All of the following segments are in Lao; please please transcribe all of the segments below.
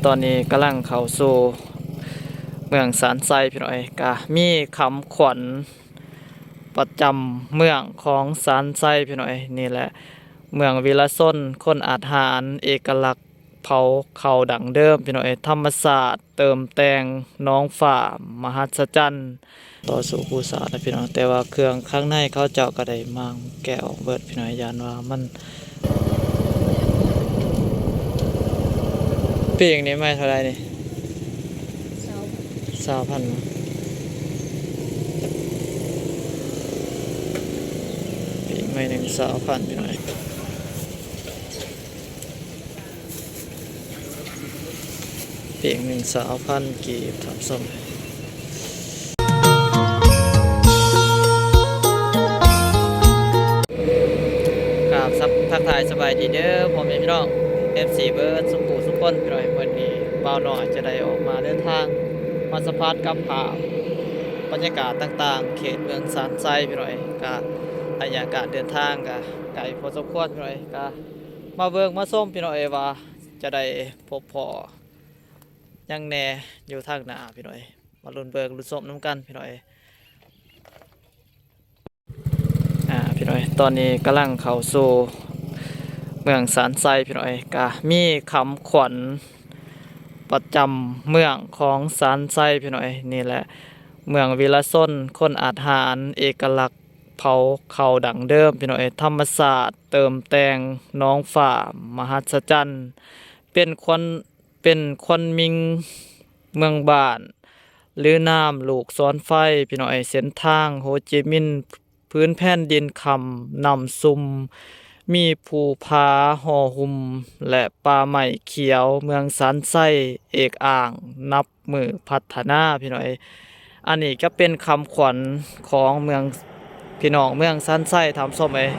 ตอนนี้กำลังเข้าสู่เมืองสานไซพี่น้อย ก็มีคำขวัญประจำเมืองของสานไซพี่น้อย นี่แหละ เมืองวีรชน คนอาจหาร เอกลักษณ์ เผาข้าวดั้งเดิมพี่น้อย ธรรมชาติเติมแต่ง หนองฟ้ามหัศจรรย์ ต่อสู่ภูษาแล้วพี่น้อง แต่ว่าเครื่องข้างในเขาเจ้าก็ได้มางแกะออกเบิดพี่น้อย ย้านว่ามัน ปีกนี่ไม้เท่าใดนี่ ซาวพัน ปีกไม้หนึ่ง ซาวพันพี่น้อย ปีกหนึ่ง ซาวพัน กีบ ท่านผู้ชม ครับ ทักทายสบายดีเด้อพ่อแม่พี่น้อง เอฟซี เบิดสุขุสุขคนพี่น้อย มื้อนี้บ่าวน้อยจะได้ออกมาเดินทาง มาสัมผัสกับภาพบรรยากาศต่างๆ เขตเมืองสานไซพี่น้อย ก็ระยะการเดินทางก็ไกลพอสมควรพี่น้อย ก็มาเบิ่งมาชมพี่น้อยว่าจะได้พบพ้อหยังแหน่อยู่ทางหน้าพี่น้อย มาลุ้นเบิ่งลุ้นชมนำกันพี่น้อย อ่า พี่น้อย ตอนนี้กำลังเข้าสู่เมืองสานไซพี่น้อย ก็มีคำขวัญประจำเมืองของสานไซพี่น้อย นี่แหละ เมืองวีรชน คนอาจหาร เอกลักษณ์ เผาข้าวดั้งเดิมพี่น้อย ธรรมชาติเติมแต่ง หนองฟ้ามหัศจรรย์ เป็นควัน เป็นควันมิงเมืองบ้าน หรือนามลูกศรไฟพี่น้อย เส้นทางโฮจิมินห์ ผืนแผ่นดินคำน้ำซุ่ม มีภูผาห่อหุ้ม และป่าไม้เขียว เมืองสานไซเอกอ้าง นับมื้อพัฒนาพี่น้อย อันนี้ก็เป็นคำขวัญของเมือง พี่น้องเมืองสานไซ ท่านผู้ชมเอ้ย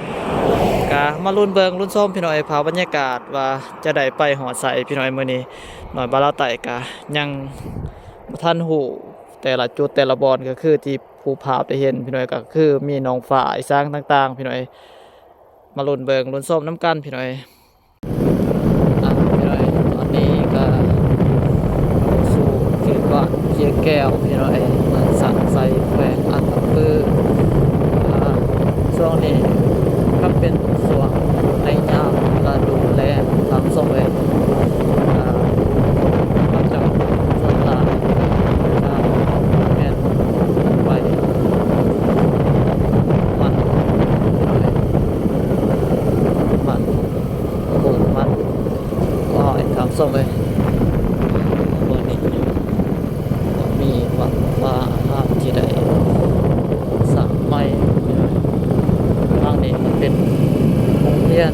ก็มาลุ้นเบิ่งลุ้นชมพี่น้องเอ้ย ภาพบรรยากาศว่าจะได้ไปฮอดไสพี่น้องเอ้ย มื้อนี้น้อยบ่าวลาวใต้ก็ยังบ่ทันฮู้แต่ละจุดแต่ละบ่อน ก็คือที่ผู้ภาพได้เห็นพี่น้องเอ้ย ก็คือมีหนองฟ้าอีสานต่างๆ พี่น้องเอ้ย มาลุ้นเบิ่งลุ้นชมนำกันพี่น้องเอ้ย อ่ะ พี่น้อย ตอนนี้ก็เข้าสู่เขตบ้านเคียงแก้ว พี่น้อย เมืองสานไซ แขวงอัตตปือ อ่า ช่วงนี้ก็เป็นช่วงในยามฤดูแล้ง ตามช่วงเลย อ่า ก็จะส่วนหลายจะแม่นไปมัน พี่น้อย มัน ปลูกมัน โอ้ย ท่านผู้ชมเอ้ย วันนี้ก็มีวัดวาอารามที่ได้สร้างใหม่ ทางนี้มันเป็นโรงเรียน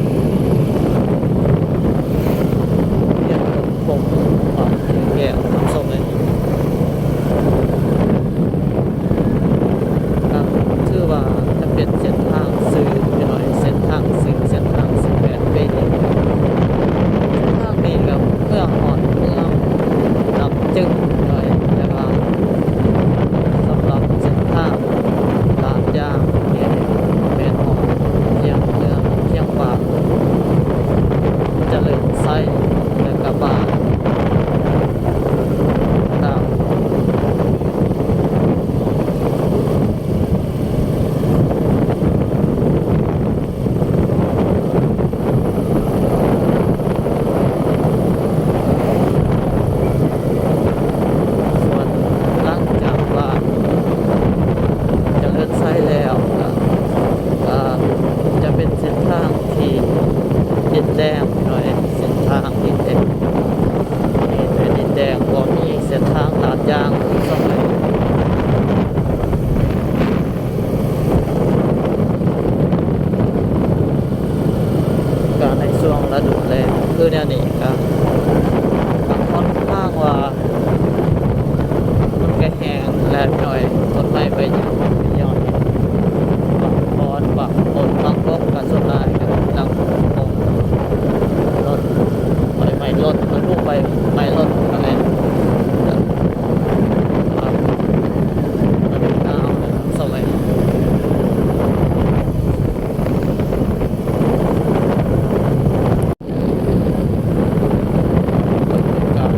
โรงเรียนปฐมบ้านเคียงแก้ว ท่านผู้ชมเอ้ย ก็ถือว่าจะเป็นเส้นทางสื่อพี่น้อย เส้นทางสื่อ เส้นทางสิบแปดปี เส้นทางนี้ก็เมืองฮอดเมืองลำจึงพี่น้อย แต่ว่าสำหรับเส้นทางลาดยางนี่แม่นฮอดเคียงเมืองเคียงบ้านเจริญไซ และก็บ้าน ตาม ส่วนหลังจากบ้านเจริญไซแล้ว ก็ ก็จะเป็นเส้นทางที่ดินแดงหน่อย เส้นทางดินแดง มีแต่ดินแดง บ่มีเส้นทางลาดยางสำเร็จ ก็ในช่วงฤดูแล้งคือแนวนี้ก็ ก็ค่อนข้างว่า มันก็แห้งแล้งหน่อย ต้นไม้ใบหญ้ามันก็ย่อน บางบอน บางต้น บางกกก็ส่วนหลายก็กำลังปลูกต้น ใบไม้หล่น ฤดูใบไม้หล่นก็แม่น ครับ มันหนาว สมัย บรรยากาศ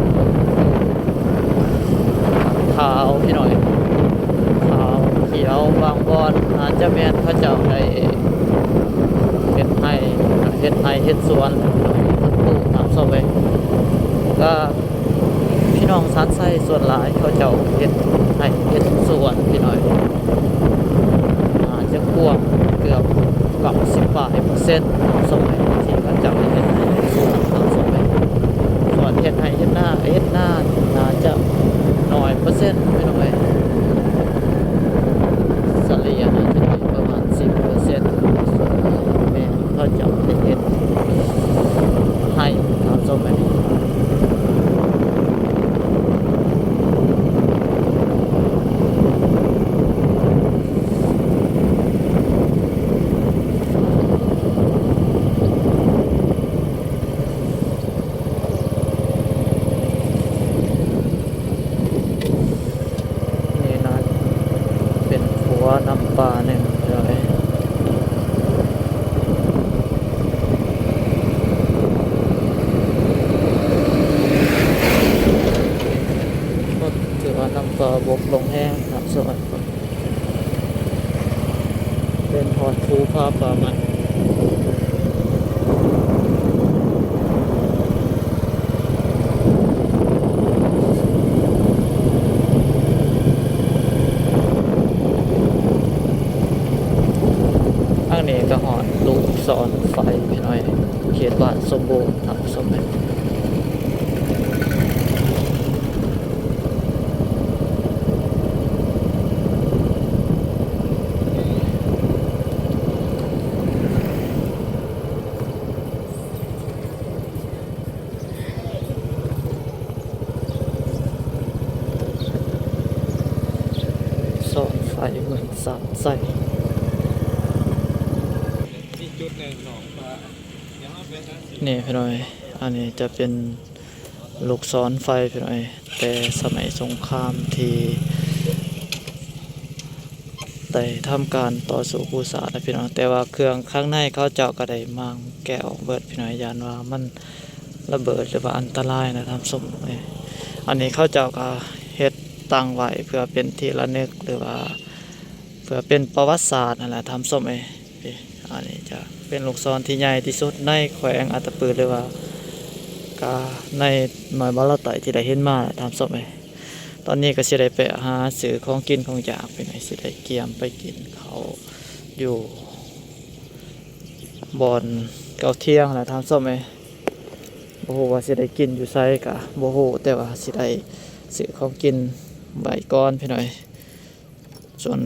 ສ່ວນຫຼາຍເຂົາເຈົ້າເຮັດໄຮ່ເຮັດສວນພີ່ນ້ອງ, ໜ້າຈະກວ້າງເກືອບເກົ້າສິບປາຍເປີເຊັນຂອງສະໄໝທີ່ເຂົາເຈົ້າໄດ້ເຮັດໄຮ່ເຮັດສວນເນາະ. ສ່ວນເຮັດໄຮ່ເຮັດນາ ເຮັດນາໜ້າຈະໜ້ອຍເປີເຊັນພີ່ນ້ອງເອີຍ, ສະເລ່ຍໜ້າຈະໄດ້ປະມານສິບເປີເຊັນ ແມ່ນ ເຂົາເຈົ້າໄດ້ເຮັດໄຮ່ ທ່ານຜູ້ຊົມເອີຍ. ນີ້ນະ ເປັນຂົວນ້ຳປາໜຶ່ງເດີ. ຖືວ່ານ້ຳປາບົກລົງແຮງເນາະ ສະຫວັນ ເປັນຮອດພູຜາປ່າມັນ. ທາງນີ້ກໍຮອດລູກສອນໄຟພີ່ນ້ອງເອີຍ, ເຂດບ້ານສົມບູນ ທ່ານຜູ້ຊົມເອີຍ. ສອນໄຟເມືອງສານໄຊ. ນີ້ພີ່ນ້ອງເອີຍ ອັນນີ້ຈະເປັນລູກສອນໄຟພີ່ນ້ອງເອີຍ, ແຕ່ສະໄໝສົງຄາມທີ່ ໄດ້ທຳການຕໍ່ສູ້ກູ້ຊາດນະພີ່ນ້ອງ, ແຕ່ວ່າເຄື່ອງຂ້າງໃນເຂົາເຈົ້າກໍໄດ້ມ້າງແກະອອກເບິດພີ່ນ້ອງ, ຢ້ານວ່າມັນລະເບີດ ຫຼືວ່າອັນຕະລາຍນະທ່ານຜູ້ຊົມເອີຍ. ອັນນີ້ເຂົາເຈົ້າກໍເຮັດຕັ້ງໄວ້ເພື່ອເປັນທີ່ລະນຶກ ຫຼືວ່າເພື່ອເປັນປະຫວັດສາດຫັ້ນແຫຼະທ່ານຜູ້ຊົມເອີຍ. ອັນນີ້ຈະເປັນລູກສອນທີ່ໃຫຍ່ທີ່ສຸດໃນແຂວງອັດຕະປື ຫຼືວ່າກະໃນນ້ອຍບ່າວລາວໃຕ້ທີ່ໄດ້ເຫັນມາແຫຼະທ່ານຜູ້ຊົມເອີຍ. ຕອນນີ້ກໍຊິໄດ້ໄປຫາຊື້ຂອງກິນຂອງຢາກ ພີ່ນ້ອງເອີຍ, ຊິໄດ້ກຽມໄປກິນເຂົ້າຢູ່ບ່ອນເກົ່າທ່ຽງແຫຼະທ່ານຜູ້ຊົມເອີຍ. ບໍ່ຮູ້ວ່າຊິໄດ້ກິນຢູ່ໃສກໍບໍ່ຮູ້, ແຕ່ວ່າຊິໄດ້ຊື້ຂອງກິນໄວ້ກ່ອນພີ່ນ້ອງເອີຍ. ສ່ວນ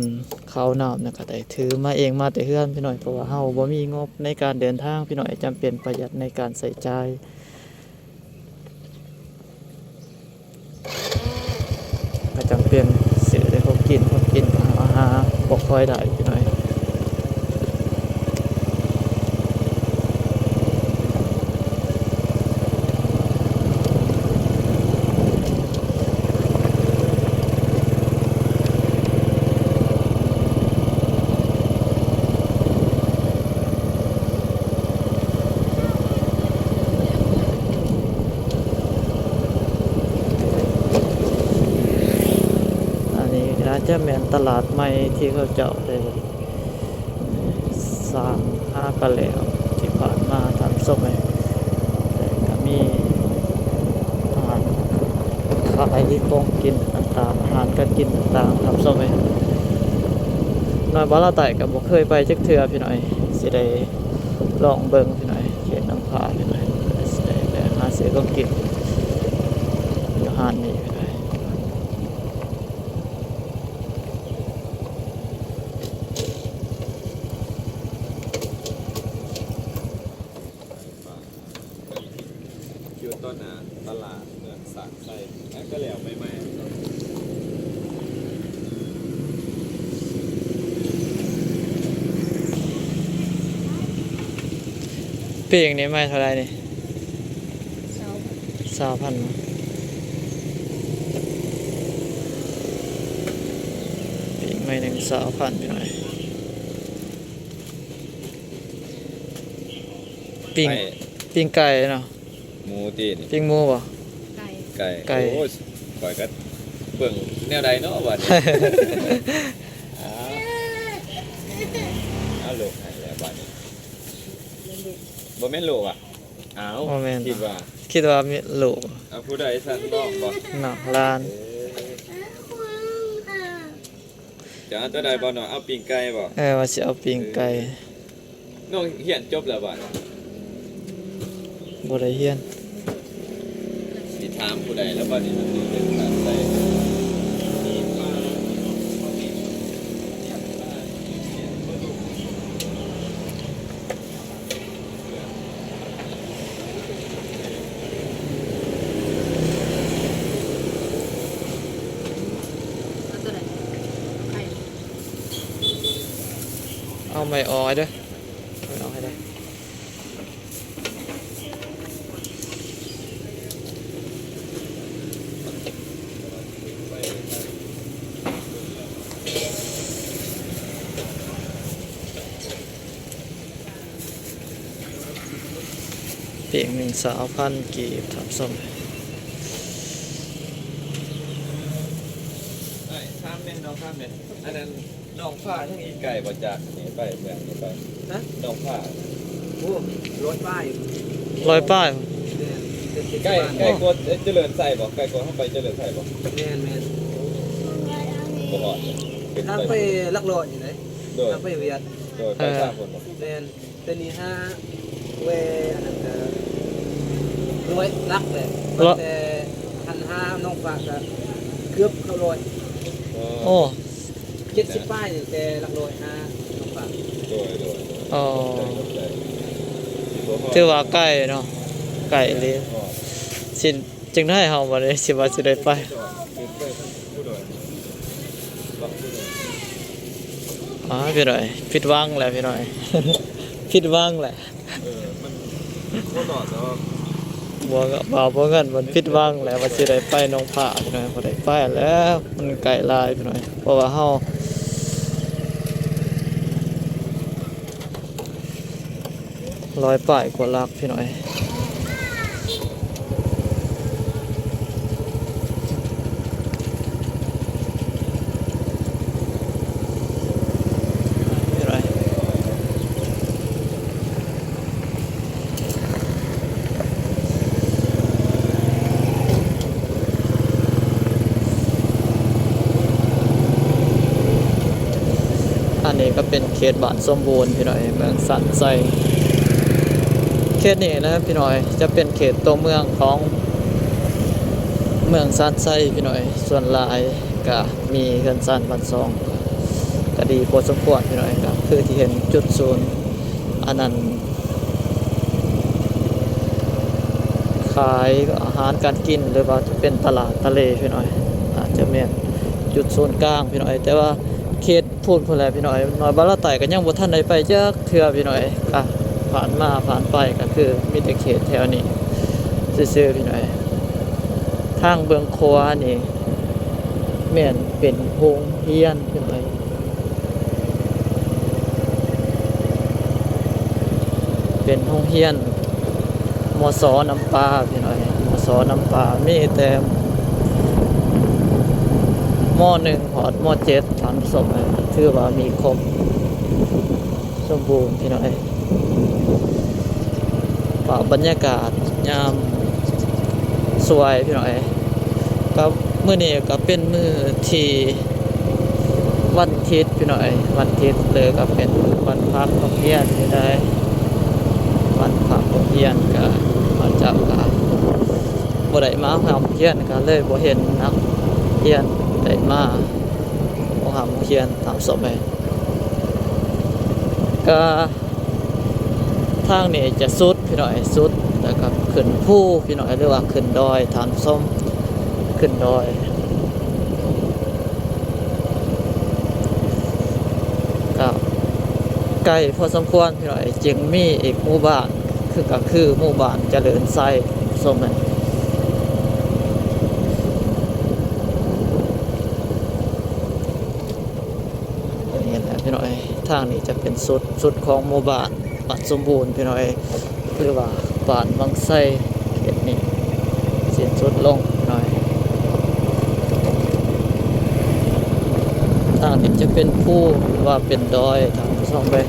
ເຂົ້ານ້ຳນີ້ກໍໄດ້ຖືມາເອງມາແຕ່ເຮືອນພີ່ນ້ອງເອີຍ, ເພາະວ່າເຮົາບໍ່ມີງົບໃນການເດີນທາງພີ່ນ້ອງເອີຍ, ຈຳເປັນປະຢັດໃນການໃຊ້ຈ່າຍ. ກໍຈຳເປັນຊື້ແຕ່ຂອງກິນ, ຂອງກິນກໍຫາ ຫາບໍ່ຄ່ອຍໄດ້ພີ່ນ້ອງເອີຍ. ອັນນີ້ໜ້າຈະແມ່ນຕະຫຼາດໃໝ່ທີ່ເຂົາເຈົ້າໄດ້ ສ້າງຫາກັນແລ້ວທີ່ຜ່ານມາທ່ານຜູ້ຊົມເອີຍ, ແຕ່ກໍມີຮ້ານຂາຍຂອງກິນຕ່າງໆ ອາຫານການກິນຕ່າງໆ ທ່ານຜູ້ຊົມເອີຍ. ນ້ອຍບ່າວລາວໃຕ້ກໍບໍ່ເຄີຍໄປຈັກເທື່ອພີ່ນ້ອງເອີຍ, ຊິໄດ້ລອງເບິ່ງພີ່ນ້ອງເອີຍ, ເຂດນ້ຳຜາພີ່ນ້ອງເອີຍ, ຊິໄດ້ແວະຫາຊື້ຂອງກິນຢູ່ຮ້ານນີ້ພີ່ນ້ອງເອີຍ. ຢູ່ຕໍ່ໜ້າຕະຫຼາດເມືອງສານໄຊ, ແລ້ວກໍແລ້ວໃໝ່ໆ. ປີ້ງນີ້ໄມ້ເທົ່າໃດນີ້? ຊາວພັນ ປີ້ງໄມ້ໜຶ່ງຊາວພັນ ພີ່ນ້ອງເອີຍ. ປີ້ງ ໄກ່ ປີ້ງໄກ່ເນາະ. ໝູຕິນີ້ ປີ້ງໝູບໍ່? ໄກ່ ໄກ່ ໄກ່. ໂອ້ຍ ຂ້ອຍກໍເບິ່ງແນວໃດເນາະບັດນີ້. ອ້າວ ເອົາລູກໃຫ້ແລ້ວບັດນີ້. ບໍ່ແມ່ນລູກຫວາ? ອ້າວ ບໍ່ແມ່ນ ຄິດວ່າ ຄິດວ່າມີລູກ. ເອົາຜູ້ໃດຊັ້ນ ນ້ອງບໍ່? ນ້ອງຫຼານ. ເອີ ຈະເອົາຕົວໃດບໍ່ນ້ອງ? ເອົາປີ້ງໄກ່ບໍ່? ເອີ ວ່າຊິເອົາປີ້ງໄກ່. ເອີ ນ້ອງຮຽນຈົບແລ້ວບໍ່? ບໍ່ໄດ້ຮຽນ. ຊິຖາມຜູ້ໃດແລ້ວບັດນີ້ ມັນຊິເປັນການໃສ່. ເອົາໄມ້ອອກໃຫ້ເດີ້ ເອົາໄມ້ອອກໃຫ້ເດີ້. ປີ້ງໜຶ່ງຊາວພັນກີບ ທ່ານຜູ້ຊົມ. ອ້າຍ ຖາມແດ່ ນ້ອງ ຖາມແດ່ ອັນນັ້ນ ນ້ອງພາທັງອີ່ໄກ່ບໍ່ ຈາກນີ້ໄປ ເມືອງນີ້ໄປ? ຮະ? ນ້ອງພາ ໂອ້ ຮ້ອຍປາຍ. ຮ້ອຍປາຍ? ແມ່ນ. ໃກ້ ໃກ້ກວ່າຈະເລີນໄຊບໍ່? ໃກ້ກວ່າເຮົາໄປຈະເລີນໄຊບໍ່? ແມ່ນໆ. ບໍ່ຮອດ. ທາງໄປຫຼັກຮ້ອຍນີ້ເດ້. ໂດຍ. ທາງໄປຫວຽດ. ໂດຍ. ໄປທາງພຸ້ນບໍ່? ແມ່ນ. ແຕ່ນີ້ຫາແວ່ອັນນັ້ນກະຮ້ອຍຫຼັກແຫຼະ ແຕ່ຄັນຫາໜອງພາກະເກືອບເຂົ້າຮ້ອຍ. ໂອ້ ເຈັດສິບປາຍນີ້ ແຕ່ຫຼັກຮ້ອຍຫາໜອງພາກ. ໂດຍ ໂດຍ. ອໍ ຖືວ່າໃກ້ເນາະ ໃກ້ເລີຍ. ຊິ ຈັ່ງໃດເຮົາບັດນີ້ ຊິວ່າຊິໄດ້ໄປ. ອ່າ ພີ່ນ້ອງ ຜິດຫວັງແຫຼະພີ່ນ້ອງ ຜິດຫວັງແຫຼະ. ເອີ ມັນບໍ່ຮອດດອກ. ບໍ່ ບໍ່ ບໍ່ ເງິນມັນຜິດຫວັງແຫຼະ ວ່າຊິໄດ້ໄປໜອງພາກພີ່ນ້ອງ ບໍ່ໄດ້ໄປແລ້ວ ມັນໄກຫຼາຍພີ່ນ້ອງ ເພາະວ່າເຮົາ ຮ້ອຍປາຍກວ່າຫຼັກພີ່ນ້ອງເອີຍ. ອັນນີ້ກໍເປັນເຂດບ້ານສົມບູນພີ່ນ້ອງເອີຍ ເມືອງຊານໄຊ. ເຂດນີ້ນະພີ່ນ້ອງເອີຍ ຈະເປັນເຂດຕົວເມືອງຂອງເມືອງຊານໄຊພີ່ນ້ອງເອີຍ. ສ່ວນຫຼາຍກະມີເຮືອນຊານບ້ານຊ່ອງ ກະດີພໍສົມຄວນພີ່ນ້ອງເອີຍ. ກະຄືທີ່ເຫັນຈຸດສູນ ອັນນັ້ນ ຂາຍອາຫານການກິນ ຫຼືວ່າຈະເປັນຕະຫຼາດທະເລພີ່ນ້ອງເອີຍ ອາດຈະແມ່ນຈຸດສູນກາງພີ່ນ້ອງເອີຍ. ແຕ່ວ່າເຂດ ພູ້ນພຸ້ນແຫຼະພີ່ນ້ອງເອີຍ ນ້ອຍບ້ານລາວໃຕ້ກໍຍັງບໍ່ທັນໄດ້ໄປຈັກເທື່ອພີ່ນ້ອງເອີຍ. ກະຜ່ານມາຜ່ານໄປກໍຄືມີແຕ່ເຂດແຖວນີ້ຊື່ໆພີ່ນ້ອງເອີຍ. ທາງເບື້ອງຂວານີ້ແມ່ນເປັນໂຮງຮຽນພີ່ນ້ອງເອີຍ ເປັນໂຮງຮຽນ ມສ ນ້ຳປາພີ່ນ້ອງເອີຍ ມສ ນ້ຳປາ ມີແຕ່ ມ ໜຶ່ງ ຮອດ ມ ເຈັດ ທ່ານຜູ້ຊົມເອີຍ ຖືວ່າມີຄົບສົມບູນພີ່ນ້ອງເອີຍ. ພາບບັນຍາກາດຍາມສວຍພີ່ນ້ອງເອີຍ ກໍມື້ນີ້ກໍເປັນມື້ທີ່ ວັນທິດພີ່ນ້ອງເອີຍ ວັນທິດ ຫຼືກໍເປັນວັນພັກໂຮງຮຽນນີ້ໄດ໋ ວັນພັກໂຮງຮຽນ ກະເຂົາເຈົ້າກະບໍ່ໄດ້ມາຮ່ຳຮຽນ ກະເລີຍບໍ່ເຫັນນັກຮຽນໄດ້ມາຮ່ຳຮຽນຕາມສະໄໝ. ກະ ທາງນີ້ຈະສຸດພີ່ນ້ອງເອີຍ ສຸດ ແລ້ວກໍຂຶ້ນພູພີ່ນ້ອງເອີຍ ຫຼືວ່າຂຶ້ນດອຍ ທ່ານຜູ້ຊົມ ຂຶ້ນດອຍ. ກໍໄກພໍສົມຄວນພີ່ນ້ອງເອີຍ ຈຶ່ງມີອີກໝູ່ບ້ານ ຄື ກໍຄືໝູ່ບ້ານຈະເລີນໄຊ ສົມແມ່ນ ນີ້ແຫຼະພີ່ນ້ອງເອີຍ ທາງນີ້ຈະເປັນສຸດ ສຸດຂອງໝູ່ບ້ານ ບ້ານສົມບູນພີ່ນ້ອງເອີຍ ຫຼືວ່າບ້ານວັງໄຊ ເຂດນີ້ສິ້ນສຸດລົງພີ່ນ້ອງເອີຍ. ທາງນີ້ຈະເປັນພູ ຫຼືວ່າເປັນດອຍ ທ່ານຜູ້ຊົມເອີຍ.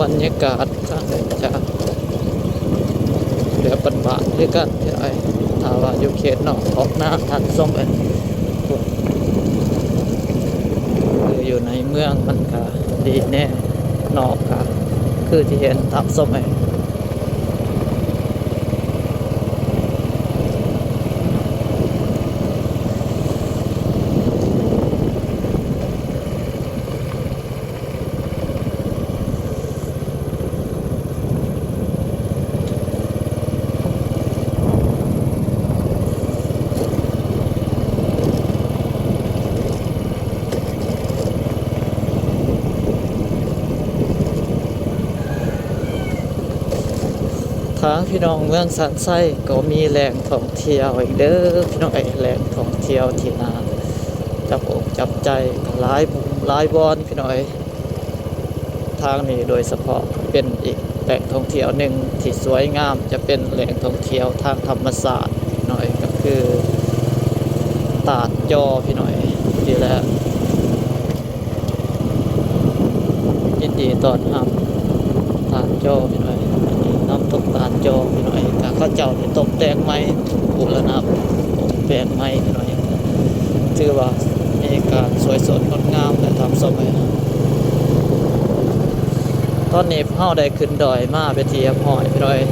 ບັນຍາກາດທາງເດີນຈາກແບບບ້ານໆຄືກັນ ແຕ່ວ່າຢູ່ເຂດນອກອອກນາ ທ່ານຜູ້ຊົມເອີຍ. ຄືຢູ່ໃນເມືອງມັນກະດີແດ່ ນອກກະຄືທີ່ເຫັນ ທ່ານຜູ້ຊົມເອີຍ. ທາງພີ່ນ້ອງເມືອງສັນໄຊກໍມີແຫຼ່ງທ່ອງທ່ຽວອີກເດີພີ່ນ້ອງເອີຍ, ແຫຼ່ງທ່ອງທ່ຽວທີ່ໜ້າຈັບອົກຈັບໃຈ ຫຼາຍມຸມຫຼາຍບ່ອນພີ່ນ້ອງເອີຍ. ທາງນີ້ໂດຍສະເພາະເປັນອີກແຫຼ່ງທ່ອງທ່ຽວໜຶ່ງທີ່ສວຍງາມ, ຈະເປັນແຫຼ່ງທ່ອງທ່ຽວທາງທຳມະຊາດໜ້ອຍ ກໍຄືຕາດຈໍພີ່ນ້ອງເອີຍ. ນີ້ແຫຼະ ຍິນດີຕ້ອນຮັບຕາດຈໍພີ່ນ້ອງເອີຍ, ນ້ຳຕົກຕາດຈໍພີ່ນ້ອງເອີຍ. ກະເຂົາເຈົ້າໄດ້ຕົກແຕ່ງໃໝ່ ບູລະນະປົງແປງໃໝ່ພີ່ນ້ອງເອີຍ, ຖືວ່າມີການສວຍສົດງົດງາມ ແລະ ທັນສະໄໝ. ຕອນນີ້ພວກເຮົາໄດ້ຂຶ້ນດອຍມາເປັນທີ່ຮຽບຮ້ອຍພີ່ນ້ອງເອີຍ,